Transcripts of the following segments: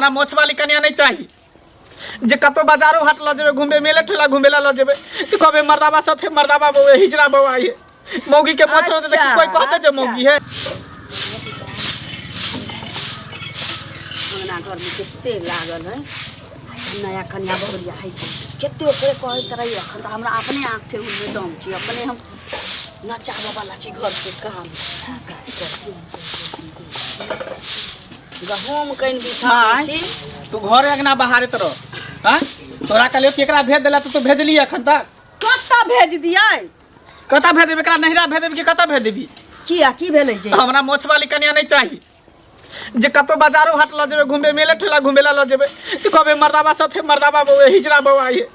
हमरा मोछ वाली कन्या नहीं चाही जे कतौ बाजारो हाट लऽ जेबै घूमे मेले ठेला घूमे ला लऽ जेबै तऽ कहबै मर्दाबा साथे मर्दाबा बौआ हिजड़ा बौआ ये मौगी के मोछ रहतै तऽ कोई कहतै जे मौगी है। अंगना घरमे कते लागल है नया कन्या बहुरिया है कते ओकरे कहैत रही। अखन तऽ हमरा अपने आँख ठेहुनमे दम छी, अपने हम नचाबऽ वाला छी। घरके काम गहूम कनि बिछा माय, छी। तू घर अंगना बहारैत रह। हाँ, तोरा कहलियो केकरा भेज देला तऽ तू भेजली अखन तक? कतऽ भेज दियै? कतऽ भेज देबी? एकरा नहिरा भेज देबी कि कतऽ भेज देबी? किया, की भेलै जे? हमरा मोछ वाली कन्या नहीं चाही जे कतौ बाजारो हाट लऽ जेबै घूमे मेले ठेला घूमे ला लऽ जेबै तऽ कहबै मर्दाबा साथे मर्दाबा बौआ हिजड़ा बौआ ये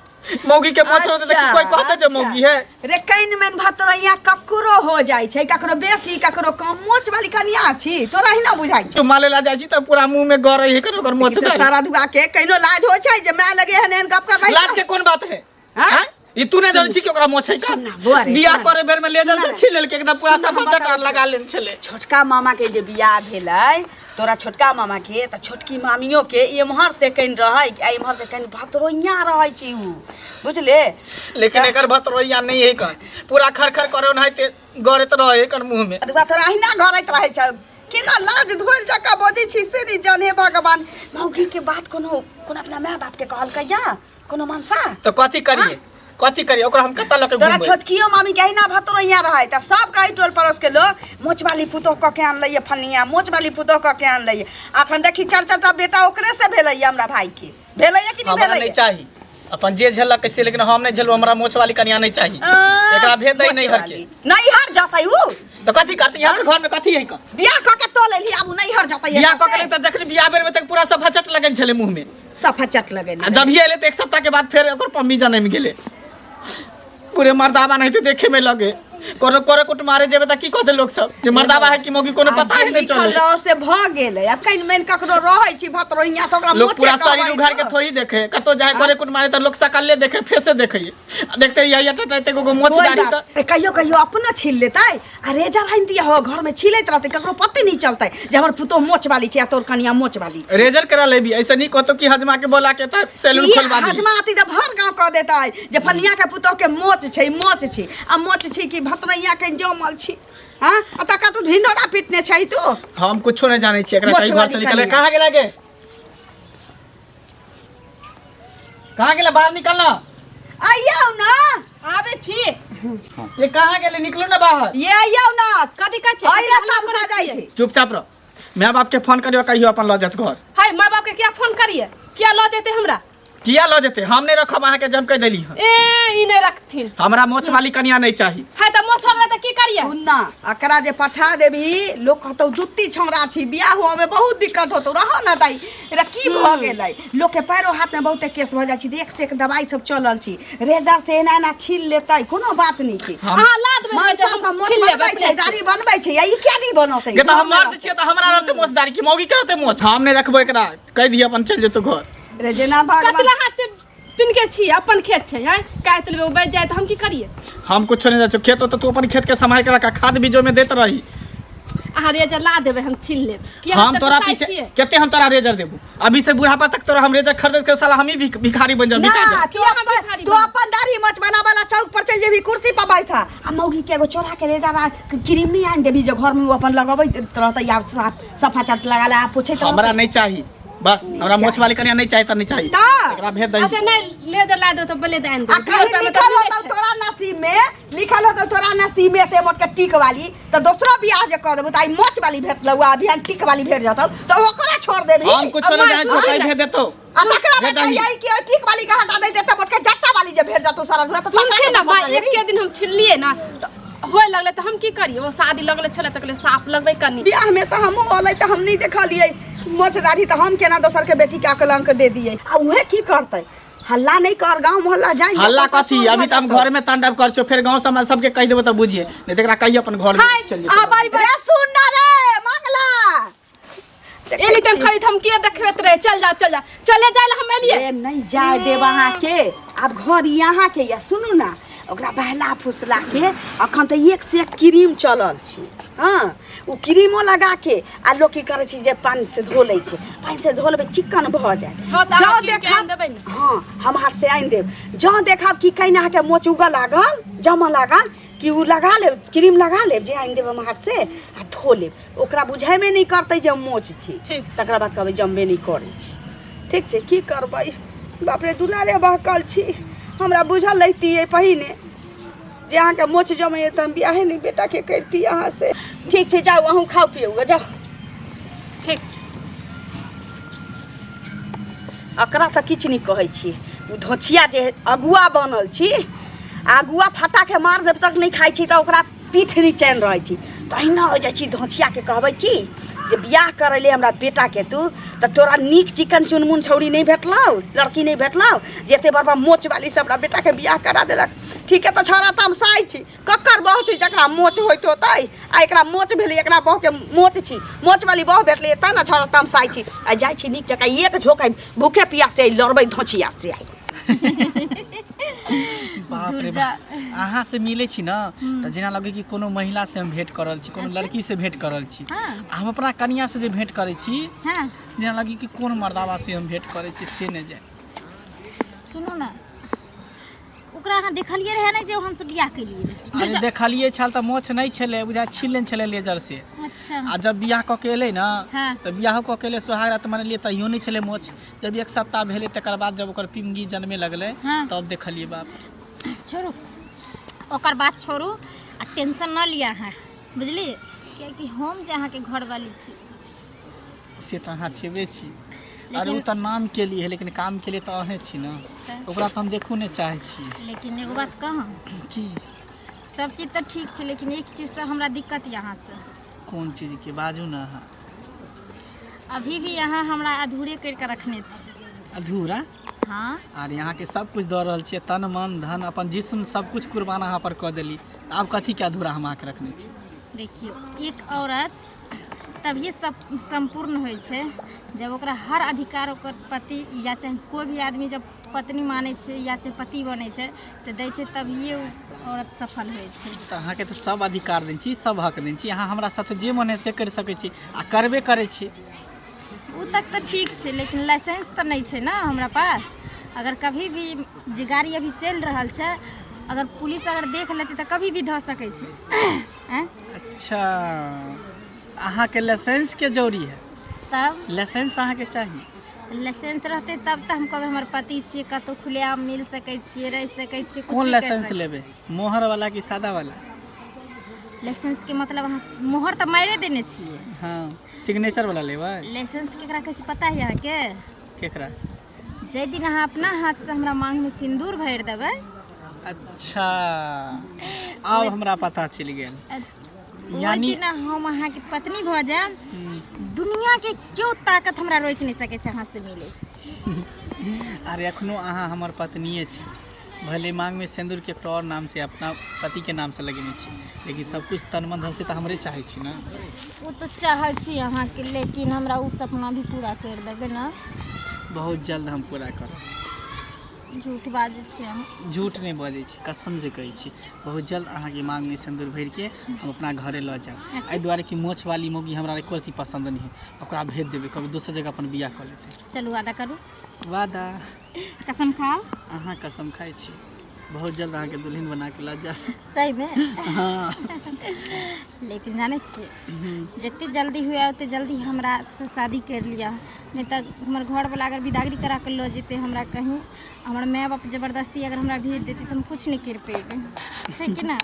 मौगी के मोछ रहतै तऽ कोई कहतै जे मौगी है। रे कनि मन भतरैया ककरो हो जाइ छै, ककरो बेसी ककरो कम। मोछ वाली कनिया छी तोरा ही ना बुझाइ छै। तू माले ला जाइ छी तऽ पूरा मुंह में गरै है ओकर मोछ। तऽ सारा दुआ के कहिनो लाज होइ छै जे माय लगे एहन एहन गप करबै? लाज के कोन बात है? हाँ? हाँ? ई तू नहीं जानै छी कि ओकरा मोछ है का? सुन ना, बौआ रे, बियाह सुन ना। करे बेर में लेजर से सुन ना। छीन लेलकै एकदम पूरा सुन ना, सफा हम चटार बताबै लगा लेन छलै। छोटका मामा के जे बियाह भेलै तोरा छोटका मामा के, तऽ छोटकी मामियो के एम्हर से कनि रहै आ एम्हर से कनि भतरोइया रहै छी उ, बुझले? लेकिन एकर भतरोइया नहीं है कन, पूरा खर खर करे ओनाहिते गरैत रहे एकर मुंह में। अदुआ तोरा अहिना गरैत रहै छै। केना लाज धोल जकाँ बजै छी से नहि जाने भगवान। मौगी के बात कोनो कोनो अपना माय बाप के कहलकै या कोनो मनसा? तऽ कथी करिए, कथी करिए ओकरा हम कतऽ लऽ के तोरा घुमबै? छोटकियो मामी के अहिना भतरोइया रहै तऽ सब कहै टोल पड़ोस के लोग, मोचवाली पुतोह कऽ के आनलैए फलनिया, मोचवाली पुतोह कऽ के आनलैए। अखन देखी चारि चारि टा बेटा ओकरे से भेलैए, हमरा भाई के भेलैए कि नहि? हमरा भेलैए नहीं चाही, अपन जे झेलक से, लेकिन हम नहीं झेलू। हमरा मोछ वाली कन्या नहीं चाही। एकरा भेज दही नैहर के। नैहर जतै उ? तऽ कथी करतै यहाँ घर में, कथी है का? बियाह कऽ के तो लेली, आब उ नैहर जतै। बियाह कऽ के तऽ जखन बियाह बेर में तक पूरा सफा चट लगन छलै मुंह में। सफा चट लगेने। आ जब ही एले तऽ एक सप्ताह के बाद फेर ओकर पम्मी जनमि गेलै। पूरे मर्दाबा नहीं देखे में लगे। कोनो करे कुट मारे जेबे तऽ की कहते लोग सब जे मर्दाबा है कि मौगी, कोनो पता ही नहीं लिखल चले। रहो से भऽ गेलै। आब कनि मनि ककरो रहै छी भतरोइया तऽ ओकरा लोग मोचे पूरा कहबै शरीर उघार के तऽ। थोड़ी देखे। कतौ जाए करे कुट मारे तऽ लोग सकले देखे, फेसे देखे आ देखते यही अटट एते गो मोछ कोइ दाढ़ी बात। तऽ ए, कहियो कहियो अपनो छील लेतै आ रेजर आनि दिया हो, घर में छीलैत रहतै, ककरो पते नहीं चलतै जे हमर पुतोह मोच वाली छै आ तोर कनिया मोच वाली छै। रेजर करा लेबी, ऐसे नहीं कहतो कि हजमा के बोला के तऽ सैलून ई खोलवा दी। हजमा आती तऽ भर गांव कह देतै जे फलिया के पुतोह के मोच छै, मोच छै। आ मोच छै कि भतरैया के जमल छै? हाँ, आ तका तू ढिंढोरा पीटने छै तू। हम कुछो नहीं जानै छी। एकरा मोछ कहीं घर से वाली निकले। कनिया। कहाँ गेला गे, कहाँ गेला? बाहर निकलना। आइयौ ना। आबै छी। ये कहाँ गेले? निकलू ना बाहर। ये आइयौ ना। कथी कहै छै? आइला कथी हल्ला तमसा करै जाइ छियै? छै। चुपचाप रह। माय बाप के फोन करियो, कहियो अपन लऽ जात घर। हाय, माय बाप के किया फोन करिए? किया लऽ जेतै हमरा? किया लऽ जेतै? हम नहीं रखब अहाँके, जम कहि देली हँ। ए, ई नहि रखथिन। हमरा मोछ वाली कनिया नहीं चाही। हाय, तऽ मोछ हो गेलै तऽ की करिए? सुन ना, एकरा जे पठा देबही लोग कहतौ दुत्ती छौड़ा छी, बियाह हुआ में बहुत दिक्कत होतौ। रह ना दाई, एकरा की भऽ गेलै? लोग के पैरो हाथ में बहुते केस भऽ जाइ छै, एक से एक दवाई सब चलल छी, रेजर से एना एना छील लेतै, कोनो बात नहि छै। अहाँ ला देबै मनसा जे हम सब मोछ छील लेबै बनबै छै, अपने से। दाढ़ी बनबै छै, आ ई किया नहि बनतै? गे तऽ हम मर्द छियै तऽ हमरा रहतै मोछदारी कि मौगी के रहतै मोछ? हम नहीं रखबो एकरा, कहि दियै अपन चलि जेतौ घर। रे जेना भगवान कतला हाथ पिनके छी, अपन खेत छै। हैं, काटि लेबै, ओ बचि जाए तऽ हम की करिए? हम कुछो नहीं जाइ छौ। खेत होतौ, तू अपन खेत के सम्हारि के रख, खाद बीजो में देत रही। अहाँ रेजर ला देबै, हम छील लेब। किया हम तऽ तोरा गुस्साइ पीछे छियै? कते हम तोरा रेजर देबू? अभी से बुढ़ापा तक तोरा हम रेजर खरीद के साला हम ही भिखारी बन जाब, ना बिका जाब। तू अपन तू अपन दाढ़ी मोछ बनाबे ला चौक पर चल जेबही, कुर्सी पर बैठा आ मौगी के एगो चोरा के रेजर आ क्रीम नहीं आनि देबही जे घर में उ अपन लगबैत रहतै या साफ सफा चट लगा ला पोछैत रहतै। हमरा नहीं चाही, बस हमरा मोछ वाली कन्या नहीं चाही तऽ नहीं चाही। तऽ? एकरा भेज दही। अच्छा, नहि लेजर ला देबै तऽ बोले आनि आ देबै। कहीं 20 रुपैआमे लिखल तऽ मिलै होतौ छै। तोरा नसीब में लिखल होतौ, तोरा नसीब में एते मोट के टीक वाली तऽ दोसरो बियाह जे कऽ देबौ तऽ आइ मोच वाली भेटलौ आ अभियान टीक वाली भेट जतौ तऽ ओकरा छोड़ देबही। हम कुछो नहीं जानै छौ, कहीं भेज देतौ। आ तकरा बाद भेज दही। कहियै कि ओहि टीक वाली के हटा दैते तऽ मोट के जट्टा वाली जे भेट जतौ सरल तऽ सुनथिन ना माँ, तकरा एक के दिन हम छिललियै ना तऽ होए लगलै तऽ हम की करियै? ओ शादी लगले छलै तऽ कहलियै साफ लगबै कनि। बियाह में तऽ हमहूँ अलै तऽ हम नहीं देखलियै मोच दाढ़ी, तऽ हम केना दोसर के बेटी के अकलंक दे दियै? आ उहे की करतै? हल्ला नहीं कर, गांव मोहल्ला जाई। हल्ला कथी? अभी तऽ हम घर में तांडव कर छौ, फेर गांव समाज सबके कहि देबो तऽ बुझिए नहीं तऽ एकरा कहिए अपन घर में हाय चल जेतौ। अहाँ बारी रे सुन ना रे मंगला। एली तऽ खरीद हम किया देखबैत रहे? चल जाओ, चल जाओ, चले जाए हम एलियै। रे नहीं जाए देब अहाँ के, आब घर यहाँ के या। सुनू ना, ओकरा बहला फुसला के अखन तऽ एक से एक क्रीम चलल छै। हँ, ओ क्रीमो लगा के आ लोक की करै छै जे पानि से धो लै छै, पानि से धो लेबै चिकन भऽ जायत। हँ, तऽ जँ अहाँ कीन के देखब आनि देबै ने। हँ, हम हाथ से आनि देब। जँ देखब कि कहीं अहाँके मोच उगऽ लागल, जमऽ लागल, कि ओ लगा लेब, क्रीम लगा लेब जे आनि देब हम हाथ से आ धो लेब, ओकरा बुझेबे नहि करतै जे मोच छी। ठीक छै। तकरा बाद कहबै जमबे नहि करै छै। ठीक छै, की करबै, बाप रे, दुलारे बहकल छी। हमरा बुझल रहितियै पहिने जे अहाँके मोच जमैए तऽ हम बियाहे नहि बेटाके करिती अहाँ से। ठीक छै, जाउ अहूँ खाउ पियू, जाउ। ठीक छै। एकरा तऽ किछु नहि कहै छी, ओ धोछिया जे अगुआ बनल छी, आ अगुआ फटाके मार देब तक नहि खाइ छी तऽ ओकरा पीठ नहि चैन रहै छी। तहिना हो जाइ छी धोछियाके। कहबै की जे बियाह करै ले हमरा बेटाके तू तऽ तोरा नीक चिकन चुनमुन छौड़ी नहि भेटलौ, लड़की नहि भेटलौ, जे एते बड़ बड़ मोचवाली से हमरा बेटाके बियाह करा देलक। ठीके तऽ छौड़ा तमसाइ छी, ककर बहू छी जकरा मोच होइत होतै, आ एकरा मोच भेलै, एकरा बहूके मोच छी, मोचवाली बहू भेटलै तैँ ने छौड़ा तमसाइ छी। आ जाइ छी नीक जकाँ एक झोंक आइ भूखे पियासे आइ लड़बै धोछिया से आइ। बाप रे बाप, अहाँ से मिलै छी ने तऽ जेना लगै कि कोनो महिला से हम भेंट कर रहल छी, कोनो लड़की से भेंट कर रहल छी। आ हम अपना कनिया से जे भेंट करै छी, जेना लगै कि कोन मर्दाबा से हम भेंट करै छी से नहि जाय। सुनू ने, ओकरा अहाँ देखलियै रहै नहि जे हमसब बियाह केलियै रहै? अरे देखलियै छल तऽ मोछ नहि छलै, बुझा छील लेने छलै लेजर से। अच्छा। आ जब बियाह कऽ के एलै ने, तऽ बियाहो कऽ के एलै, सोहाग रात मनेलियै, तहियो नहि छलै मोछ। जब एक सप्ताह भेलै तकर बाद जब ओकर पिमगी जनमे लगलै, तब देखलियै, बाप रे। छोड़ू ओकर बात छोड़ू आ टेंशन न लिअ अहाँ, बुझलियै? कियाकि हम जे अहाँके घरवाली छी। से तऽ अहाँ छेबे छी। अरे ओ तऽ नाम के लिए है, लेकिन काम के लिए तऽ अहें छी ने। ओकरा तऽ हम देखू नहि चाहै छी। लेकिन एगो बात कहूँ? की? सब चीज तऽ ठीक छै, लेकिन एक चीजसँ हमरा दिक्कत यऽ अहाँसँ। कोन चीजके, बाजू ने अहाँ। अभी भी अहाँ हमरा अधूरे करि कऽ रखने छी। अधूरा? हँ। आर अहाँके सब कुछ दऽ रहल छियै, तन मन धन अपन जिस्म सब कुछ कुर्बान अहाँ पर कऽ देली, आब कथीके अधूरा हम अहाँके रखने छी? देखियौ, एक औरत तभिए सब सम्पूर्ण होइ छै जब ओकरा हर अधिकार ओकर पति या चाहे कोइ भी आदमी जब पत्नी मानै छै या चाहे पति बनै छै तऽ दै छै, तभिए ओ औरत सफल होइ छै। तऽ अहाँके तऽ सब अधिकार दै छी, सब हक दै छी, अहाँ हमरा साथे जे मन है से करि सकै छी आ करबे करै छी। ओ तक तऽ ठीक छै, लेकिन लाइसेंस तऽ नहि छै ने हमरा पास। अगर कभी भी जे गाड़ी अभी चलि रहल छै, अगर पुलिस अगर देख लेतै तऽ कभी भी धऽ सकै छै। आँय? अच्छा, अहाँके लाइसेंसके जरूरी है? तब लाइसेंस अहाँके चाही? लाइसेंस रहतै तब तऽ हम कहबै हमर पति छियै, कतहु खुलेआम मिल सकै छियै, रहि सकै छियै, कुछ कोन भी करि लाइसेंस सकै। लेबै, मोहर वाला कि सादा वाला? लाइसेंसके मतलब अहाँ मोहर तऽ मारिए देने छियै। हँ, सिग्नेचर वाला लेबै। लाइसेंस केकरा कहै छै पता है अहाँके? केकरा? जाहि दिन अहाँ अपना हाथसँ हमरा माँगमे सिन्दूर भरि देबै। अच्छा, आब हमरा पता चलि गेल। ओहि यानी दिन हम अहाँके पत्नी भऽ जायब, दुनियाके केओ ताकत हमरा रोकि नहि सकै छै अहाँसँ मिलै। अरे एखनो अहाँ हमर पत्निए छी, भले मांगमे सिन्दूर केकरो आओर नाम से अपना पतिके नाम से लगेने छी, लेकिन सब कुछ तन मन धन से तऽ हमरे चाहै छी ने। ओ तऽ चाहै छी अहाँके, लेकिन हमरा ओ सपना भी पूरा करि देबै ने? बहुत जल्द हम पूरा करब। झूठ बाजै छी अहाँ। झूठ नहि बजै छी, कसम से कहै छी, बहुत जल्द अहाँके मांगमे सिन्दूर भरिके हम अपना घरे लऽ जायब। एहि दुआरे कि मोछवाली मौगी हमरा एको रत्ती पसन्द नहि है। ओकरा भेज देबै, कभी दोसर जगह अपन बियाह कऽ लेतै। चलू, वादा करू। वादा। कसम खाउ। अहाँ कसम खाइ छी, बहुत जल्द अहाँके दुल्हन बना के लऽ जायब। सहीमे? हँ। लेकिन जानै छियै, जते जल्दी हुए ओते जल्दी हमरा से शादी करि लिअ, नहि तऽ हमर घरवला अगर बिदागरी करा कऽ लऽ जेतै हमरा कहीं, हमर माय बाप जबरदस्ती अगर हमरा भेज देतै तऽ हम किछु नहि करि पेबै, छै कि ना?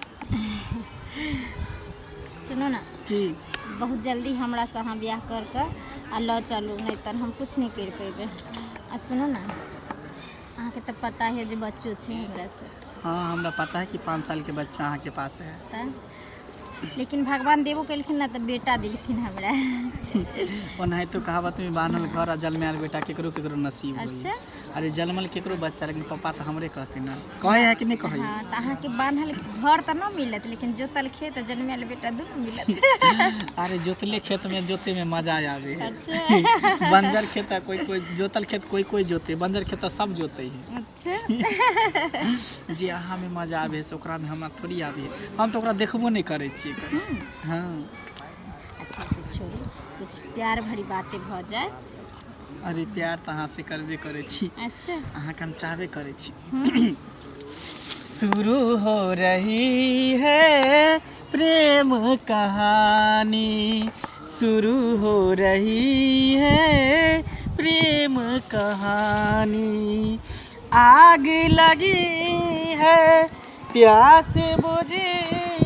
सुनू ने। की? बहुत जल्दी हमरा से अहाँ बियाह कर कऽ आ लऽ चलू, नहि तऽ हम किछु नहि करि पेबै। आ सुनू ने, अहाँके तऽ पता है जे बच्चो छै हमरा से। हाँ, हमरा पता है कि 5 साल के बच्चा अहाँके पास है। तऽ लेकिन भगवान देबो केलखिन ने तऽ बेटा देलखिन हमरा। ओनाहितो कहावत में बान्हल घर आ जन्मायल बेटा केकरो केकरो नसीब होई। अच्छा। अरे जन्मल केकरो बच्चा, लेकिन पप्पा तऽ हमरे कहते ना। कहे है कि नहीं कहे? हाँ, तऽ अहाँके बान्हल घर तऽ न मिलत, लेकिन जोतल खेत आ जन्मायल बेटा दुनू मिलत। अरे जोतले खेत में जोते में मजा आवे है। अच्छा। बंजर खेत है, कोई कोई जोतल खेत कोई कोई जोते, बंजर खेत तो सब जोते है। अच्छा। जे अहाँ में मजा आवे है से ओकरा में हमरा थोड़ी आवे है। हम तो ओकरा देखबो नहीं करे छियै। हाँ। अच्छा से छोड़ू, कुछ प्यार भरी बातें भऽ जाए। अरे प्यार तऽ अहाँ से करबे करै छी। अच्छा। अहाँके हम चाहबे करै छी। शुरू हो रही है प्रेम कहानी, शुरू हो रही है प्रेम कहानी, आग लगी है प्यास बुझी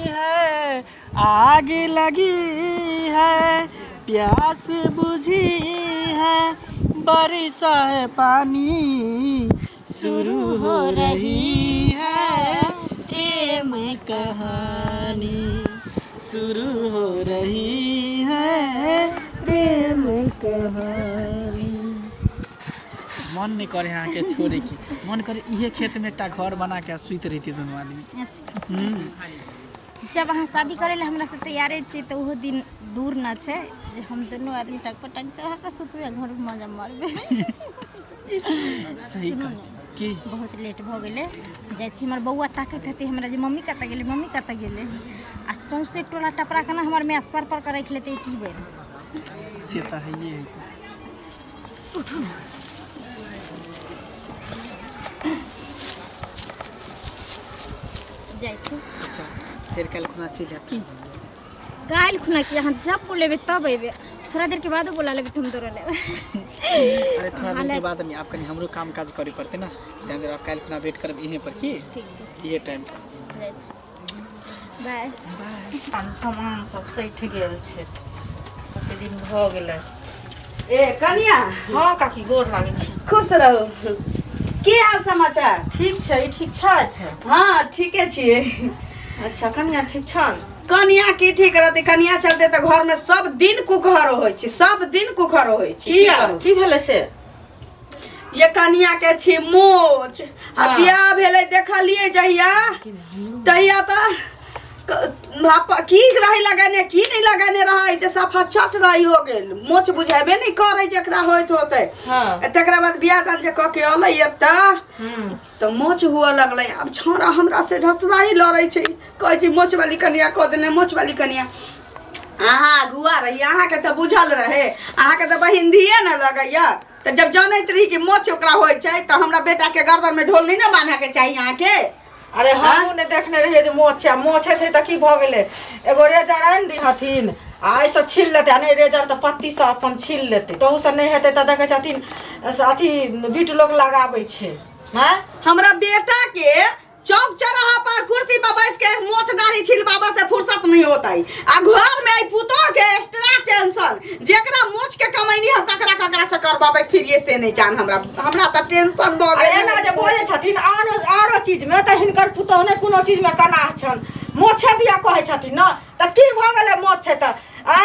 है, आग लगी है प्यास बुझी है, बरसा है पानी, शुरू हो रही है प्रेम कहानी, शुरू हो रही है प्रेम कहानी। मन नहीं करे अहाँके छोड़े के, मन करे इहे खेत में एकटा घर बना के सुति रहती दुनू आदमी। अच्छा। जब अहाँ शादी करै लए हमरा से तैयारे छी तऽ ओहो दिन दूर न छै जे हम दुनू आदमी टक पर टक चढ़ा कऽ सुतबै, घर में मजा मारबै। सही कहै छी की? बहुत लेट भऽ गेलै, जाइ छी। हमर बौआ ताकैत हेतै हमरा जे मम्मी कतऽ गेलै, मम्मी कतऽ गेलै। आ सौंसे टोला टपरा के ना हमर माय सर पर के राखि लेतै की बेर। से तऽ हैये है। उठू ना। जाइ छी। अच्छा, फेर काल्हि खुना चलि आयब की? काल्हि खुना की, अहाँ जब बोलेबै तब अयबै। थोड़ा देर के बादो बोला लेबै तऽ हम दौड़ल अयबै। अरे थोड़ा देर के बाद नहीं, आप कनी हमरो काम काज करे पड़ते ना, तैं दुआरे काल्हि खुना वेट करब इहे पर की? ठीक छै। इहे टाइम पर। जाइ छी, बाय। अपन सामान सब सठि गेल छै, कते दिन भऽ गेलै। ए कनिया। हँ काकी, गोर लागै छी। खुश रहू। की हाल समाचार? ठीक छै। ई ठीक छथि? हाँ, ठीके छियै। अच्छा, कनिया ठीक छनि? कनिया की ठीक रहतै? कनिया चलते तऽ घर में सब दिन कुखर होइ छै, सब दिन कुखर होइ छै। किया, की भेलै से? ये कनिया के छी मोच आ बियाह भेलै देखलियै जहिया तहिया तऽ की रही लगेने की नहीं लगेने रहै, तऽ सफा चट रही हो गेल, मोच बुझेबे नहीं करै जेकरा होइत होतै। तकरा बाद बियाह दान जे कऽ के अलै एतऽ तऽ मोच हुअ लगलै। आब छौड़ा हमरा से ढसबाही लड़ै छै, कहै छै मोच वाली कनिया कऽ देने, मोच वाली कनिया। अहाँ अगुआ रही, अहाँके तऽ बुझल रहे, अहाँके तऽ बहिन धिये ने लगैया। तऽ जब जनैत रही कि मोच ओकरा होइ छै तऽ हमरा बेटाके गर्दनमे ढोल नहि ने बान्हके चाही अहाँके? अरे हमहूँ नहि देखने रहियै जे मोच छै। मोच छै तऽ की भऽ गेलै? एगो रेजर आनि दिहथिन आ एहिसँ छील लेतै, आ नहि रेजर तऽ पत्तीसँ अपन छील लेतै। तहूसँ नहि हेतै तऽ देखै छथिन से अथी बीट लोक लगाबै छै। हँ, हमरा बेटा के चौक चौराहा पर कुर्सी पर बैस के मोच दाढ़ी छिलबाबा से फुर्सत नहीं होता है, आ घर में आई पुतोह के एक्स्ट्रा टेंशन, जेकरा मोच के कमैनी हम ककरा ककरा से करबाबै फिर ये से नहीं जान। हमरा हमरा तऽ टेंशन भऽ आ गेल। एना जे बजै छथिन आरो आरो चीजमे तऽ हिनकर पुतोह नहि कोनो चीजमे कनाह छनि, मोछे दिया कहै छथिन ने। तऽ की भऽ गेलै मोछ छै तऽ? आ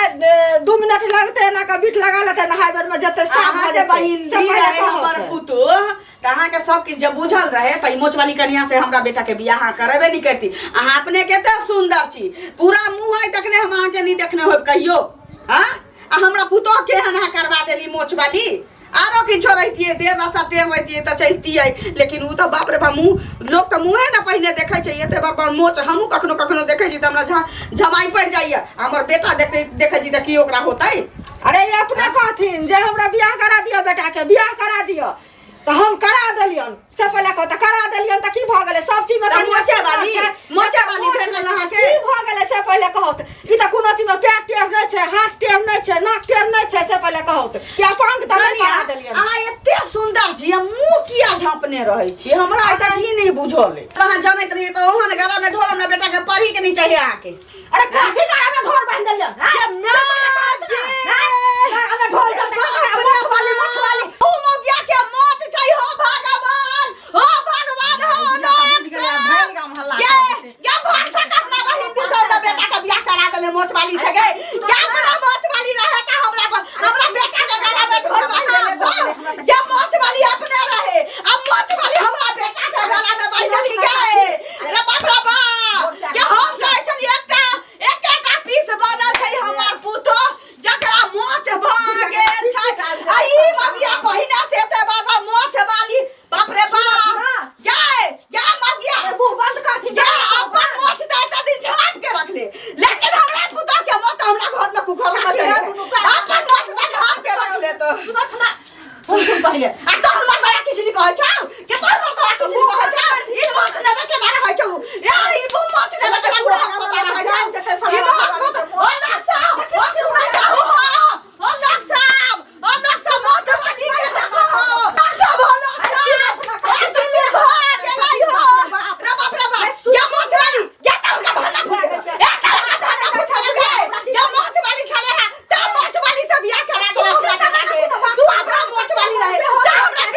2 मिनट लगतै, एना कऽ बीट लगा लेतै, नहाय बेरमे जेतै साफ अहाँ भऽ जे जेतै। बहिन से दी पहिले रहे कहब हमर से। पुतोह तऽ अहाँके सब किछु जब बुझल रहे तऽ ई मोचवाली कनिया से हमरा बेटा के बियाह अहाँ करेबे नहीं करती। अहाँ अपने कते सुंदर छी, पूरा मुँह है तखने हम अहाँके नहीं देखने होब कहियो। हाँ, आ हमरा पुतोह के एहन अहाँ करवा देली मोचवाली। आरो किछो रहितियै, देह दशा टेढ़ रहितियै तऽ चलतियै, लेकिन ओ तऽ बाप रे बाप मुँह, लोक तऽ मुँहे ने पहिने देखै छै। एते बड़ बड़ मोच हमहूँ कखनो कखनो देखै छी तऽ हमरा झमाइ पड़ि जाइए। हमर बेटा देखै देखै छी तऽ की ओकरा होतै? अरे ई अपने कहथिन जे हमरा बियाह करा दिअ, बेटाके बियाह करा दिअ, तऽ हम करा देलियन। से पहिले कह, तऽ करा देलियन तऽ की भऽ गेलै? सब चीजमे तऽ कनिया मोचे छै, वाली, छै। मोचे वाली भेटल अहाँके? की भऽ गेलै से पहिले कहू तऽ। ई तऽ कोनो चीजमे पैर टेढ़ नहि छै, हाथ टेढ़ नहि छै, नाक टेढ़ नहि छै, से पहिले कहू तऽ। कि अपंग तऽ नहि कनिया, करा देलियन? अहाँ एते सुंदर छी आ मुँह किया झाँपने रहै छी? हमरा आइ तक ई नहि बुझल अइ। अहाँ जनैत रहियै तऽ ओहन गला में ढोल हमरा बेटा के पढ़ी के नहि चाहिए अहाँके। अरे कथी गला में ढोल बान्हि देलियन? हैं? से पहिले कहू तऽ ना, हैं? गला में ढोल बान्हि देलियन, मोछ वाली, मोछ वाली। ओ मौगिया के मोच छै। हो भगवान, हो भगवान, हो लोक बुझि गेलै, आब भरि गाम हल्ला ये कऽ देतै। ये भर सक अपना बहिन दी से हमरा बेटा के बियाह करा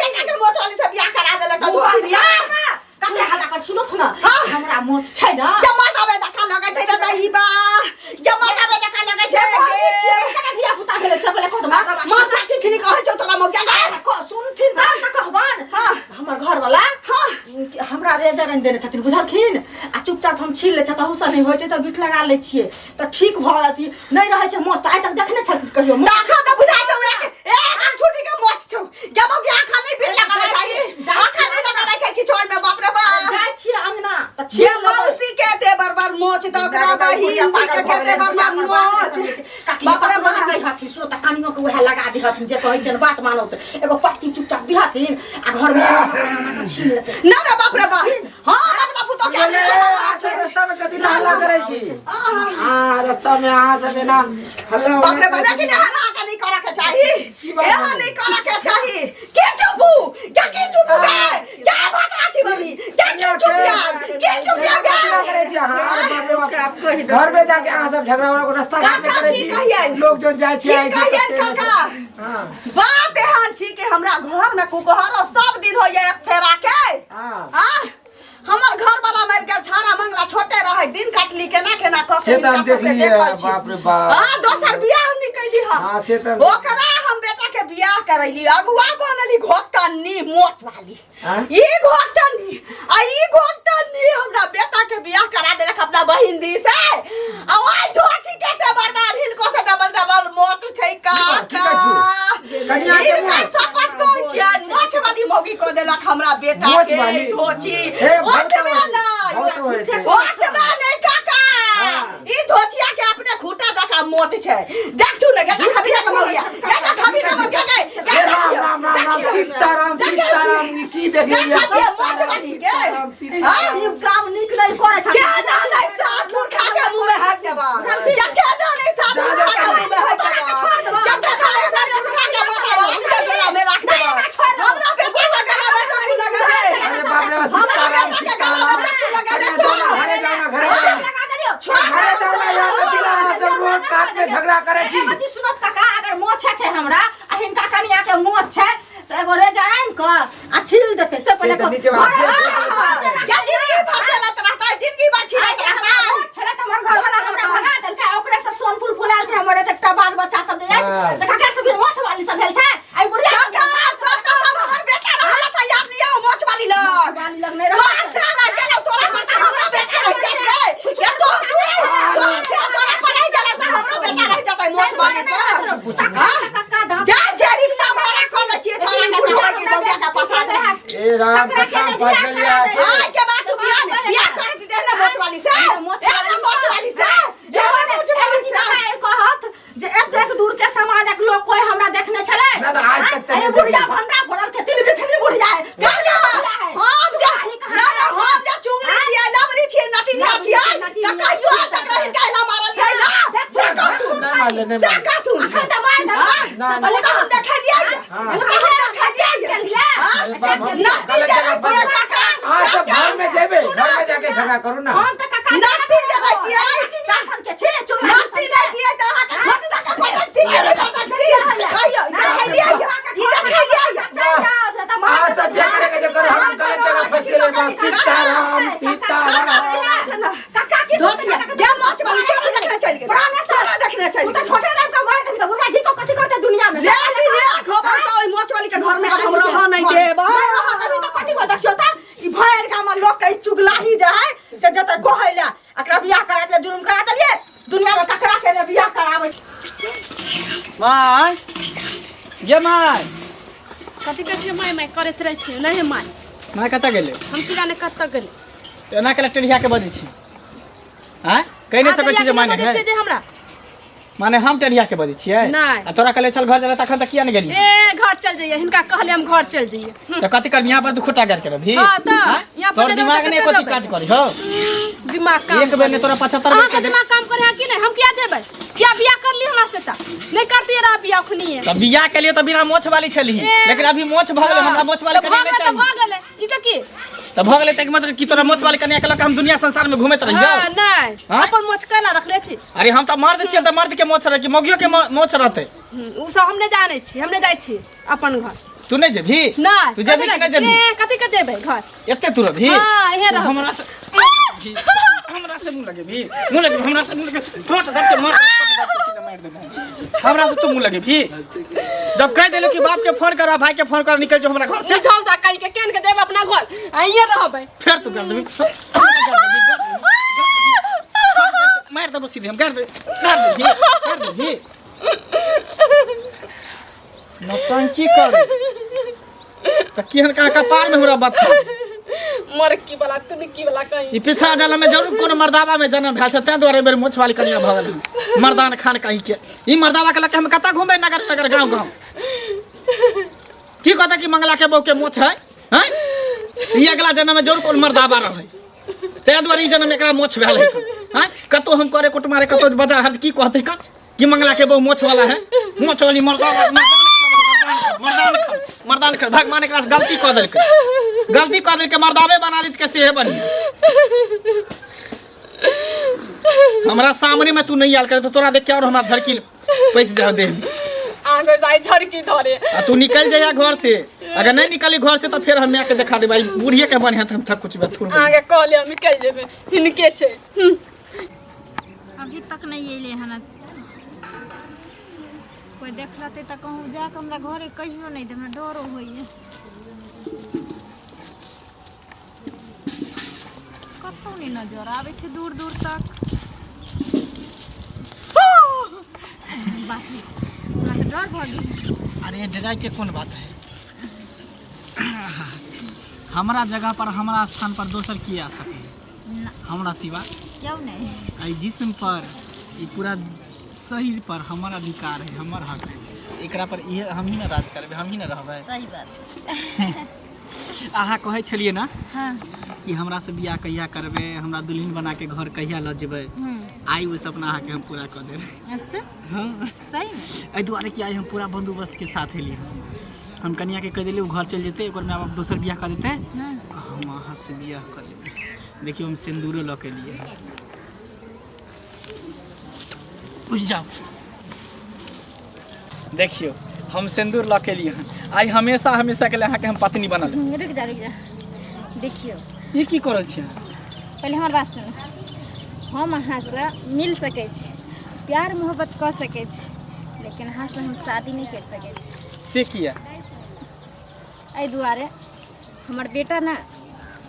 बेटा के मोछ वाली से बियाह करा देलक धोती ना कते हल्ला कर सुनत ना। हमरा मोछ छै ना। के मर्दाबे धक्का लगै छै रे दही बा, के मर्दाबे धक्का लगै छै गे। केना धिया पुता भेलै से पहिले कहत मर्दाबा। मर्दा किछु नहि कहै छौ तोरा मौगिया गे। सुनथिन तब ने कहबन। हाँ। हमर घर वाला हाँ। हमरा रेजर आनि देने छथिन बुझलखिन, आ चुपचाप हम छील लै छियै, तहूसँ नहि होइ छै तऽ बिट लगा लै छियै तऽ ठीक भऽ अथी नहि रहै छै मोछ। तऽ आइ तक देखने छलखिन कहियो मोछ? आँखा तऽ बुझाइ छौ एक एक आँख छुटी के मोछ छौ गे मौगिया। आँखा नहि बिट लगाबै छै, आँखा नहि लगाबै छै किछु ओहिमे। बाप रे बाप। जाइ छियै अंगना तऽ ये छील लेबै। मौसी के दे बरबर मोच तऽ ओकरा बहिन के के दे बरबर मोच। बाप रे बाप कहै हथिन सुनो तऽ कनियो के उएह लगा दिहथिन जे कहै छियनि बात मानौ तऽ एगो पत्ती चुपचाप दिहथिन आ घरमे छीन लेतै ना ना, बाप रे बाप, हाँ हम अपना पुतोह के बोले, अहाँ रास्ता में कथी हल्ला करै छी? अहाँ रास्ता में अहाँ सब एना हल्ला बाप रे उल्ला बाप, करै छी। लेकिन एहन अहाँके नहि करऽ के चाही। की बात एहन भेलै? नहि करऽ के चाही। के चुपू क्या? के चुपू गे क्या बात राची बनी क्या? के चुप यार, के चुप यार? कथी ला करै छी अहाँ? अरे बाप रे बाप, घर में जाके अहाँ सब झगड़ा उगड़ा के रास्ता घाट में काका, करै की छी। कहियनि? लोग जोन जाइ छी की आइ छी कहियनि कते ने काका? हाँ। बात एहन छी कि हमरा घर में कुकहरो सब दिन होइए एक फेरा के। हाँ। हाँ, हमर घर वाला मरि गेल, छाड़ा मंगला छोटे रहे दिन काटली केना केना कऽ के से तऽ हम हिनका सबके देखलियै, देखल छी। बाप रे बाप। हाँ, दोसर बियाह नहि कैली हँ। हाँ, से तऽ हम ओकरा हम बेटा के बियाह करैली, अगुआ बनली घोटनी मोच वाली। हाँ? ई घोटनी आ ई घोटनी हमरा बेटा के बियाह करा देलक अपना बहिन दी से, आ ओइ धोची के ते बर्बाद हिनको से डबल डबल मोच छै। की काका, कहै छु? कनिया के हिनकर मोच? शपथ कहै छियनि, मोच वाली मौगी कऽ देलक हमरा बेटा मोच के वाली? धोची। हे, बहुत ओतबे होइत- नहि, बहुत होइत। ओतबे नहि काका, हाँ। ई धोचिया के अपने खूटा जकाँ मोच छै। देखतू ने गेटा खाबी ना मौगिया, गेटा खाबी ना मौगिया गे। हे राम राम राम राम, सीताराम सीताराम, ई की देख लेलियै? देखै छियै मोच वाली के? सीताराम सीताराम। ई काम नीक नहि करै छथिन। के नालै सात मूर्खा के मुंह में हाथ देबा या के नालै सात जा, मूर्खा जा, के मुंह में हाथ देबा या के नालै सात मूर्खा के माथा पर के गला में राख देबा? हमरा बेटा के गला में चाकू लगा दे। अरे बाप रे बाप, हमरा सीताराम बेटा के गला में सीताराम। चाकू लगा दे। घरे जाओ ना, घरे जाओ ना, घरे जाओ ना। लगा देलियौ। घरे जाओ ना यार, कथी ला अहाँ सब रोड कात में झगड़ा करै छी? एगो चीज सुनत काका, अगर मोछ छै हमरा आ हिनका कनिया के मोछ छै तऽ एगो रेजर आनि कऽ आ छील देतै से से पहिले तऽ नीके बात छै। क्या जिंदगी भर चलत रहता है, जिंदगी भर छिलत रहता है। मोछ छलै तऽ हमर घरवाला हमरा भगा देलकै, ओकरे से सोन फूल फुलायल छै हमर एतेकटा बाल बच्चा सब जे हाँ। अछि से ककरा सब मोछ वाली सब भेल छै आई बुढ़िया। काका, सब का सब हमर बेटा रहल त याद नहीं हो मोछ वाली लग वाली लग नहि तोहर रहल। से रह गेलौ, तोरा पर से हमरा बेटा रह गेल रे। ये तो तू तोहर से तोरा पर रह गेलौ त हमरो बेटा रह जतै मोछ वाली पर। काका दाम जा जे रिक्शा भाड़ा कऽ दै छियै छोरा के, चढ़ै के गौरिया के पठा दे। ए राम, कतना फंस गेलियै अहाँ? आइ के बाद तू बियाह नहि बियाह कर दे ने मोछ वाली से, ए ने मोछ वाली से जे मोछ वाली से। कहत जे एतेक दूर के समाजक लोग कोई हमरा देखने छलै? ना, ना, आज तक तऽ अरे नहि बुढ़िया देखलियै। भंडा फोड़ल के तिल बिखनी बुढ़िया है। काका, हम जे ना ना, हम जे चुंगली छियै, लबरी छियै, नटिनिया छियै तऽ कहियो आइ तक हिनका एना मारलियै ना से कहतू। नहि मारले, नहि से मारले। कहतू। अखन तऽ मारि देलक। ना, ना। ओ तऽ हम देखलियै, ओ तऽ हम देखलियै। हाँ? अरे बाप, हम नटी गलत जे जगह रहितियै फंस काका, अहाँ सब घर में जेबै, घर में जाके झगड़ा करू ना। हम तऽ काका नटी जे रहितियै, शासन के छै चुगला नटी रहितियै तऽ अहाँके खट दऽ कऽ पटकती, पटकती। कहियो देखलियै, ई देखलियै। अहाँ सब जे करे के जे करू, हम गलत जगह फंस गेलियै। बाप, सीताराम सीताराम। काका की धोतिया गे मोछ वाली तोरा देखने चलि गेल, तोरा देखने चलि तू गेल। तऽ छोटे राम के मार देबी तऽ बुढ़ा जी को कथी करते दुनिया में? ले दी ले खबर तऽ ओहि मोछ वाली के घर में आब हम रहऽ नहि देब। नहि रहऽ देबी तऽ कथी भऽ? देखियौ तऽ ई भरि गाम में लोक के ई चुगलाही जे है से जतऽ कहै लए एकरा बियाह करा देलियै, जुलुम करा देलियै। दुनिया में ककरा के ने बियाह कराबै। माय गे माय। कथी कहै छियै माय माय करैत रहै छियै? नहि हे माय। माय कतऽ गेलै? हम की जाने कतऽ गेलै। तऽ एना केला टेढ़िया के बजै छी आँय? कहि नहि सकै छी जे माय नहि बजै है छियै जे हमरा माने हम टेढ़िया के बजै छियै? नहि। आ तोरा कहले चल घर चले, तखन तऽ किया नहि गेली? ए घर चल जइयै, हिनका कहले हम घर चल जइयै। तऽ कथी करबी यहाँ पर? तू खुट्टा गाड़ि के रहबी? हाँ तऽ, आँय? यहाँ पर तोहर नहि दिमाग रहबै नहि तऽ एको कतऽ काज करी हो। दिमाग काम एक बेर नहि तोरा 75 बेर अहाँके दिमाग काम करे है कि नहि? हम किया जेबै? किया बियाह कर ली हमरा से? तऽ नहि करतियै रह बियाह अखनिये। तऽ बियाह के लिए तऽ बिना मोछ वाली छलही, ए। लेकिन अभी मोछ भऽ गेलै, हमरा मोछ वाली तऽ कनिया भऽ नहि गेलै तऽ चाही। भऽ गेलै, ई सब की तऽ भऽ गेलै तऽ मतलब कि तोरा मोछ वाली कनिया के लऽ कऽ हम दुनिया संसार में घूमैत रहियौ? हाँ, नहि। हाँ? अपन मोछ केना रखले छी? अरे हम तऽ मर्द छियै तऽ मर्द के मोछ रहै कि मौगियो के मोछ रहतै? उ सब हम नहि जानै छी, हम नहि जाइ छी अपन घर। तू नहीं जेबही? नहीं। तू जेबही कि नहीं जेबही? ए, कथी के जेबै घर? एते तू रहबही? हाँ, इहे तू रहब। हमरा से हमरा से मुंह लगेबही? मुंह लगेबही हमरा से? मुंह लगेबही? ठोट धर के मार, ठोट धर के सीधा मार देबो। हमरा से तू मुंह लगेबही? जब कह देलो कि बाप के फोन करा, भाई के फोन करा, निकल जो हमरा घर से। झौसा कहि के केन के देब अपना घर, आइए रहबै। फेर तू कर देबी, मार देबो सीधे हम, कर दे, कर देबही, कर देबही। नौटंकी कर त केहन का कपार में हमरा बता। मरकी वाला तुनकी वाला कहीं। ई पिछला जन्म में जरूर कोनो मर्दावा में जन्म भेल छै, ताहि दुआरे बेर मोछ वाली कनिया भऽ गेल हन। मर्दान खान कहीं के ई मर्दावा के लऽ के हम कतऽ घूमबै नगर नगर गाँव गाँव? की कहता कि मंगला के बहू के मोछ है हैं? ई अगला जन्म में जरूर कोनो मर्दावा रहै, ताहि दुआरे ई जन्म एकरा मोछ भेल है हैं? कतौ हम करे कुटमारे, कतौ बाजार हाट, की कहतै का कि मंगला के बहू मोछ वाला है, मोछ वाली मर्दावा, मर्दान खान, मर्दान खान, मर्दान खान। भगवान एकरा से गलती कऽ देलकै, गलती कऽ देलकै, मर्दावे बना देलकै सेहे बढ़िया। हमरा सामने में तू नहीं आयल करे तो तोरा देख के और हमरा झड़की पैस जा देह में। आगे जाय झड़की धरे। आ तू निकल जाइया घर से, अगर नहीं निकली घर से तो फिर हम माय के देखा देबै, बूढ़िए के बढ़िया हम थक कुछ बात थोड़। आगे कहले हम निकल जेबै, हिनके छै। अभी तक नहीं अयलै हन। कोइ देख लेतै तऽ कहूँ जाकऽ हमरा घरे कहियो नहि दे, हमरा डरो होइए। कतहु नहि नजर आबै छै दूर दूर तक। बाप रे, हमरा तऽ डर भऽ गेल। अरे डराय के कोन बात है? हमरा जगह पर, हमरा स्थान पर दोसर की आ सके ना। हमरा सिवा? क्यों नहीं। एहि जिस्म पर, ई पूरा शरीर पर हमर अधिकार है, हमर हक है। एकरा पर इहे हम ही ना राज करबै, हम ही ना रहबै। सही बात। अहाँ कहै छलियै ना हाँ कि हमरा से बियाह कहिया करबै, हमरा दुल्हन बना के घर कहिया लऽ जेबै? आइ ओ सपना अहाँके हम पूरा कऽ देबै। अच्छा? हाँ। सही में? एहि दुआरे कि आइ हम पूरा बंदोबस्त के साथ एलियै हन। हम कनिया के कहि देलियै, ओ घर चलि जेतै, ओकर माय बाप दोसर बियाह कऽ देतै, हम अहाँ से बियाह कऽ लेबै। देखियौ, हम सिन्दूरो लऽ के एलियै। उठि जाउ। देखियौ, हम सिन्दूर लऽ के एलियै हन। आइ हमेशा हमेशा के लिए अहाँके हम पत्नी बनल। रुक जा, रुक जा, देखियौ। ई की कऽ रहल छियै अहाँ? पहिले हमर बात सुनू। हम अहाँसँ मिल सकै छी, प्यार मोहब्बत कऽ सकै छी, लेकिन अहाँसँ हम शादी नहि करि सकै छी। से किया? एहि दुआरे, हमर बेटा ने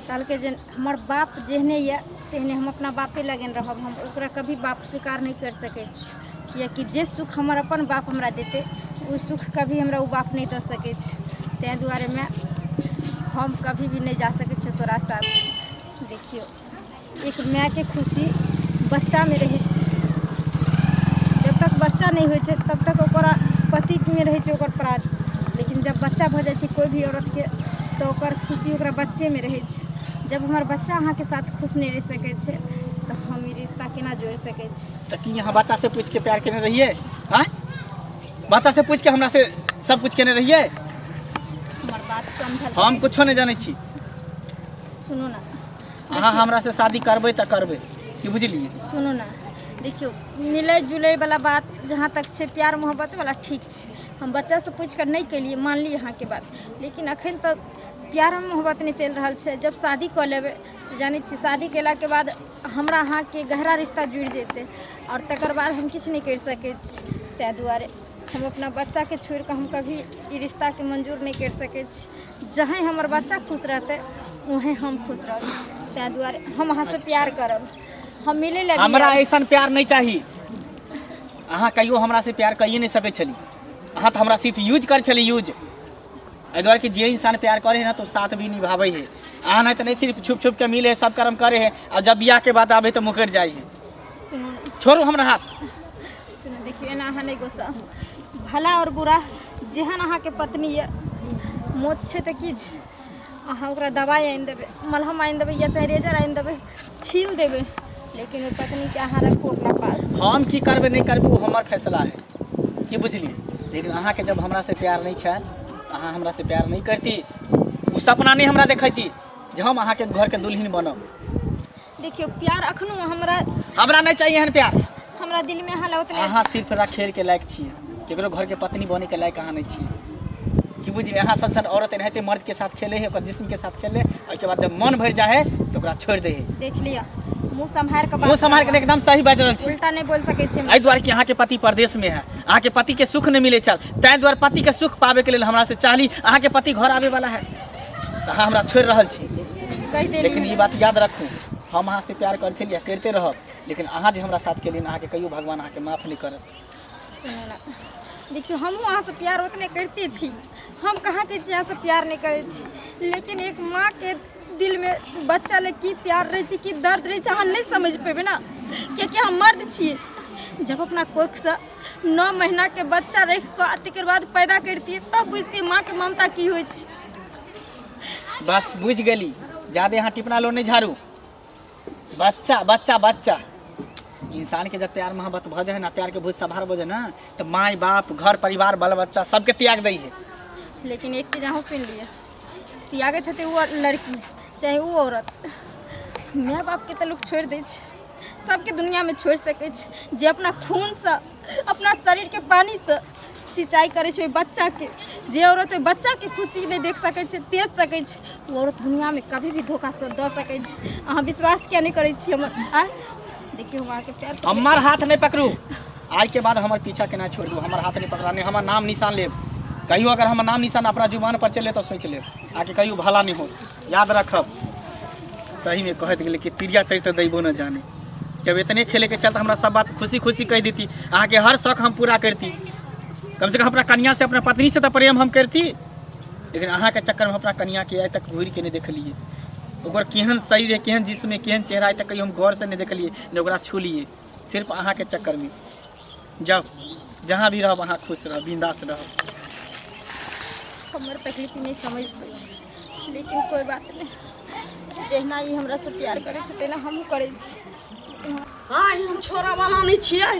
कहलकै जे हमर बाप जेहने यऽ तेहने हम अपना बापे लगन रहब, हम ओकरा कभी बाप स्वीकार नहि करि सकै छी, किएकि जे सुख हमर अपन बाप हमरा देतै ओ सुख कभी हमरा ओ बाप नहि दऽ सकै छै। ताहि दुआरेमे हम कभी भी नहि जा सकै छियौ तोरा साथ। देखियौ, एक मायके खुशी बच्चामे रहै छै। जब तक बच्चा नहि होइ छै तब तक ओकरा पतिमे रहै छै ओकर प्राण, लेकिन जब बच्चा भऽ जाइ छै कोइ भी औरतके तऽ ओकर खुशी ओकरा बच्चेमे रहै छै। जब हमर बच्चा अहाँके साथ खुश नहि रहि सकै छै तऽ हम ई रिश्ता केना जोड़ि सकै छी? तऽ की अहाँ बच्चा से पूछि के प्यार केने रहियै? आँय, बच्चा से पूछि के हमरा से सब कुछ केने रहियै? हमर बात समझल। हम कुछो नहि जानै छी। सुनू ने। अहाँ हमरा से शादी करबै तऽ करबै, की बुझलियै? सुनू ने, देखियौ, मिलै जुलै वाला बात जहाँ तक छै, प्यार मोहब्बत वाला ठीक छै। हम बच्चासँ पूछि कऽ नहि केलियै, मानली अहाँके बात, लेकिन अखन तऽ प्यार मोहब्बत नहि चलि रहल छै। जब शादी कऽ लेबै तऽ जानै छियै, शादी केलाके बाद हमरा अहाँके गहरा रिश्ता जुड़ि जेतै आओर तकर बाद हम किछु नहि करि सकै छी। ताहि दुआरे हम अपना बच्चाके छोड़ि कऽ हम कभी ई रिश्ताके मंजूर नहि करि सकै छी। जहाँ हमर बच्चा खुश रहतै वहें हम खुश रहबै। ताहि दुआरे हम अहाँसँ प्यार करब, हम मिलै लए भी हमरा आयब। ऐसन प्यार नहीं चाही। अहाँ कहियो हमरा से प्यार कहिए नहीं सकै छली। अहाँ तऽ हमरा सिर्फ यूज कर छली, यूज। एहि दुआरे कि जे इंसान प्यार करे है ना तो साथ भी निभाबै है। अहाँ नहीं तऽ नहीं, सिर्फ छुप छुप के मिले है, सब कर्म करे है, और जब बियाह के बाद आबे तो मुकर जाइ है। सुनू ने। छोड़ू हमरा हाथ। सुनू, देखियौ, एना अहाँ नहि गुस्सा। भला आओर बुरा जेहन अहाँके पत्नी यऽ, मोच छै तऽ की छै, अहाँ ओकरा दबाइ आनि देबै, मलहम आनि देबै या चाहे रेजर आनि देबै, छील देबै, लेकिन ओहि पत्नीके अहाँ रखू अपना पास। हम की करबै नहि करबै ओ हमर फैसला है, की बुझलियै? लेकिन अहाँके जब हमरा से प्यार नहीं छल, अहाँ हमरा से प्यार नहीं करती, ओ सपना नहीं हमरा देखैती जे हम अहाँके घरके दुल्हन बनब। देखियौ, प्यार अखनो हमरा हमरा नहीं चाहिए एहन प्यार। हमरा दिलमे अहाँ लए ओतने। अहाँ सिर्फ रखेल के लायक छियै, केकरो घरके पत्नी बने के लायक अहाँ नहीं छियै। कि बुझली अहाँ सन सन औरत एनाहिते मर्द के साथ खेले है, ओकर जिस्म के साथ खेले, ओहिके बाद जब मन भरि जाइ है तऽ ओकरा छोड़ि दै है। देख लिअ, मुँह सम्हारि कऽ मुँह सम्हारि के एकदम सही बाजि रहल छी, उल्टा नहि बोल सकै छी। एहि दुआरे कि अहाँके पति परदेशमे है, अहाँके पतिके सुख नहि मिलै छल, ताहि दुआरे पतिके सुख पाबैके लेल हमरा से चाहली। अहाँके पति घर आबैवला है तऽ अहाँ हमरा छोड़ि रहल छी। कहि देली, लेकिन ई बात याद रखू, हम अहाँ से प्यार करै छलियै, करिते रहब, लेकिन अहाँ जे हमरा साथ केलियै, अहाँके कहियो भगवान अहाँके माफ नहि करत। सुनू ने, देखियौ, हमहूँ अहाँसँ प्यार ओतने करिते छी, हम कहाँ कहै छी अहाँसँ प्यार नहि करै छी, लेकिन एक माँके दिलमे बच्चा लए की प्यार रहै छै, की दर्द रहै छै, अहाँ नहि समझि पेबै ने, कियाकि हम मर्द छियै। जब अपना कोखसँ 9 महीनाके बच्चा राखि कऽ आ तकर बाद पैदा करितियै तब बुझतियै माँके ममता की होइ छै। बस बुझि गेली, जादे अहाँ टिपना लो नहि झाड़ू। बच्चा बच्चा बच्चा इंसान के जब प्यार मोहब्बत भऽ जाइ है ना, प्यार के भूत सवार भऽ जाइ ना, तऽ माय बाप घर परिवार बाल बच्चा सबके त्याग दै है। लेकिन एक चीज अहूँ सुनि लिअ, त्यागैत हेतै ओ लड़की चाहे ओ औरत, माय बापके तऽ लोक छोड़ि दै छै, सबके दुनिआँमे छोड़ि सकै छै, जे अपना खूनसँ अपना शरीरके पानीसँ सिंचाई करै छै ओहि बच्चाके, जे औरत ओहि बच्चाके खुशी नहि देख सकै छै, तेज सकै छै, ओ औरत दुनिआँमे कभी भी धोखासँ दऽ सकै छै। अहाँ विश्वास किया नहि करै छी हमर? आँय देखियौ, हम अहाँके प्यार करै। हमर हाथ नहि पकड़ू, आइ के बाद हमर पीछा केना छोड़ि दू, हमर हाथ नहि पकड़ा, नहि हमर नाम निशान लेब। कहियो अगर हमर नाम निशान अपना जुबान पर चले तऽ सोचि लेब आके कहियो भला नहि हो, याद रखब। सही में कहैत गेलै कि तिरिया चरित्र दैबो न जाने। जब इतने खेले के चलते हमरा सब बात खुशी खुशी कहि देती, अहाँके हर शौक हम पूरा करती, कम से कम अपना कनिया से अपना पत्नी से तऽ प्रेम हम करती, लेकिन अहाँके चक्करमे अपना कनियाके आइ तक घुरि के नहि देखलियै, ओकर केहन शरीर है, केहन जिस्म है, केहन चेहरा, आइ तक कहियो हम गौर से नहि देखलियै, नहि ओकरा छुलियै, सिर्फ अहाँके चक्करमे। जाउ, जहाँ भी रहब अहाँ खुश रहब, बिंदास रहब। हमर तकलीफ नहि समझ पेबै, लेकिन कोइ बात नहि, जहिना ई हमरासँ प्यार करै छै तहिना हमहूँ करै छी। हाँ, ई हम छोड़ा वाला नहीं छियै,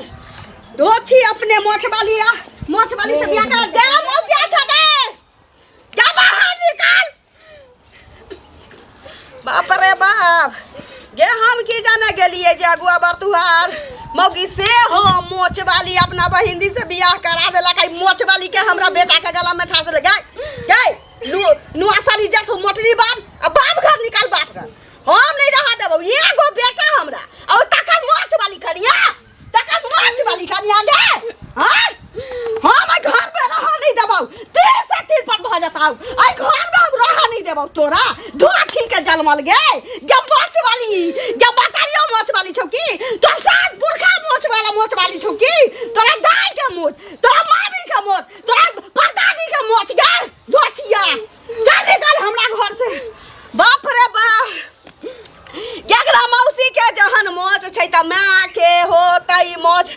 दो छी अपने मोछ वाली आ मोछ वाली से बियाह कर दे, मौत जा छा दे, जा बाहर निकाल। बाप रे बाप, गे हम की जाने गेलिए जे अगुआ बरतुहार मौगी से हो मोच वाली अपना बहिंदी से बियाह करा देलक, आई मोच वाली के हमरा बेटा के गला में ठास ले गए गए नुआ साली जैसो मोटरी बांध आ बाप घर निकाल, बाप घर हम नहीं रहा देबो, एगो बेटा हमरा और तकर मोच वाली खनिया, तकर मोच वाली खनिया गे। हां, हम आई घर में रहा नहीं देबो, तीर से तीर पर भ जताऊ, आई घर में हम रहा नहीं देबो तोरा धोछी के जलमल गे, गे मोच वाली, गे बतारियो मोच वाली छौ की तोर सात पुरखा मोच वाला मोच वाली छौ की, तोरा दाई के मोच, तोरा मामी के मोच, तोरा परदादी के मोच गे धोछिया, चल निकल हमरा घर से। बाप रे बाप, एकरा मौसी के जहन मोच छै तऽ माय के होतै मोच,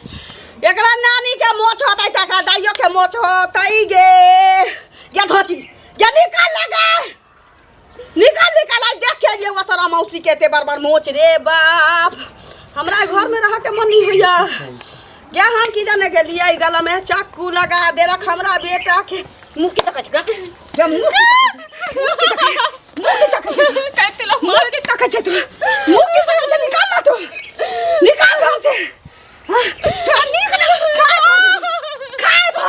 एकरा नानी के मोच होतै तऽ एकरा दाइयो के मोच होतै गे। गे धोची गे निकल लगा, निकल निकल, आई देख के एलियै तोरा मौसी के एते बड़ बड़ मोच रे बाप, हमरा घर में रह के मन नहीं होइया। गे हम की जाने गेलियै गला में चाकू लगा देलक हमरा बेटा के। मुँह की तकै छै गे, मुँह की तकै छै, मुँह की तकै छै, मुँह की तकै छै तू, मुँह की तकै छै, निकाल ना तू, निकाल घर से। हाँ, तोरा नीक ना खाय भर, खाय भर,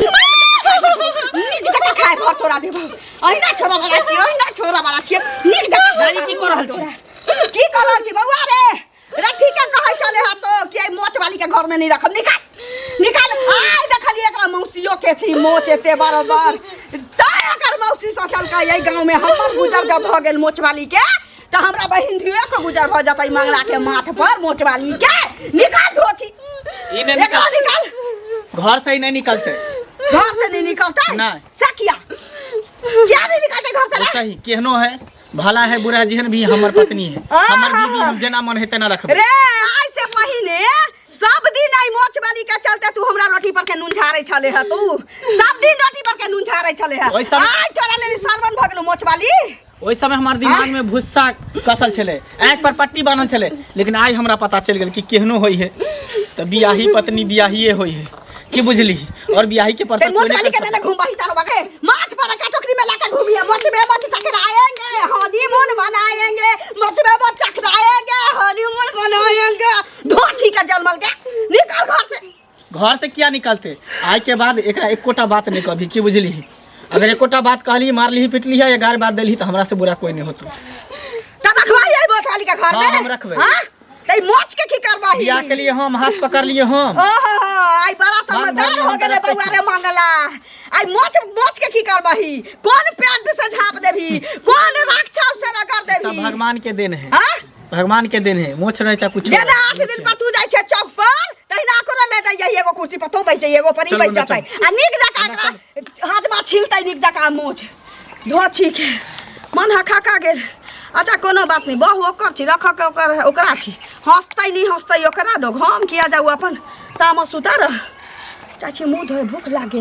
नीक जकाँ खाय भर तोरा देबौ, अहिना छोड़ा वाला छियै, अहिना छोड़ा वाला छियै, नीक जकाँ दादी की कऽ रहल छी? की कऽ रहल छी बौआ रे? रे ठीके कहै छलै हँ तो कि एहि मोच वाली के घर में नहीं रखब, निकाल निकाल। आइ देखलियै एकरा मौसियो के छै मोच एते बराबर, तैं एकर मौसी सोचलकै एहि गाँव में हमर गुजर जब भऽ गेल मोच वाली के तऽ हमरा बहिन धियो के गुजर भऽ जेतै मंगला के माथ पर मोच वाली के। निकाल धोछी ई नहि एकरा निकल, निकाल घर से ही नहीं निकलते, घर से नहीं निकलते नहीं। से किया किया नहीं निकलते घर से रे? सही केहनो है, भला है बुरा जेहन भी, हमर पत्नी है, हमर बीवी, हम जेना मन है तेना रखबै। रे आइ से पहिने सब दिन आई मोच वाली के चलते तू हमरा रोटी पर के नून झाड़ै छले ह, तू सब दिन रोटी पर के नून झाड़ै छले ह, ओहि समय- आइ तोरा लेल सरवन भ गेलो मोच वाली। ओहि समय हमर दिमाग में भुस्सा कसल छलै, आँखि पर पट्टी बान्हल छलै, लेकिन आइ हमरा पता चलि गेल कि केहनो होइ है तऽ बियाही पत्नी बियाहिए होइ है, की बुझली? और बियाही के ते परतर मोच कोई वाली नहीं के कर नेने घुमबही चारो बगे माछ पर का टोकरी में लाके घूमिए, मोच में मोच टकराएंगे हनीमून मनाएंगे, मोच में मोच टकराएंगे हनीमून मनाएंगे। धोछी के जलमल के निकल घर से। घर से किया निकलते? आइ के बाद एकरा एकोटा बात नहीं कभी, की बुझली? अगर एकोटा बात कहली मारली पिटली या गार बात देली तऽ हमरा से बुरा कोई नहीं होतो। त रखबही एहि मोछ वाली के घर हाँ, में? हम रखबै। हाँ? त ई मोछ के की करबही? बियाह के लिए हम हाथ पकड़ लिए हम। ओहो हो, आई बड़ा समझदार भरली हो हम गेले तऽ रखबै। बौआ रे मंगला। आई मोछ मोछ के की करबही? कोन पैंट से झाँप देबही? कोन राक्षस से रगड़ सब देबही? भगवान के देन है। हाँ? भगवान के देन है, मोछ रहे चाहे कुछ। जेना 8 दिन पर तू जाइ छै चौक पर तहिना ओकरो ले जाइए, एगो कुर्सी पर तो बैठ जाइए, एगो पर ई चलू बैठ ना, जेतै आ नीक जकाँ एकरा हाथमा छिलतै नीक जकाँ मोछ धो छी के मन हखा गेल। अच्छा कोनो बात नहीं, बहु ओकर छी, रख के ओकर ओकरा छी, हंसतै नहीं हंसतै ओकरा लोग, हम किया जाऊ अपन तामस उतार। चाची मुँह धोए भूख लागे।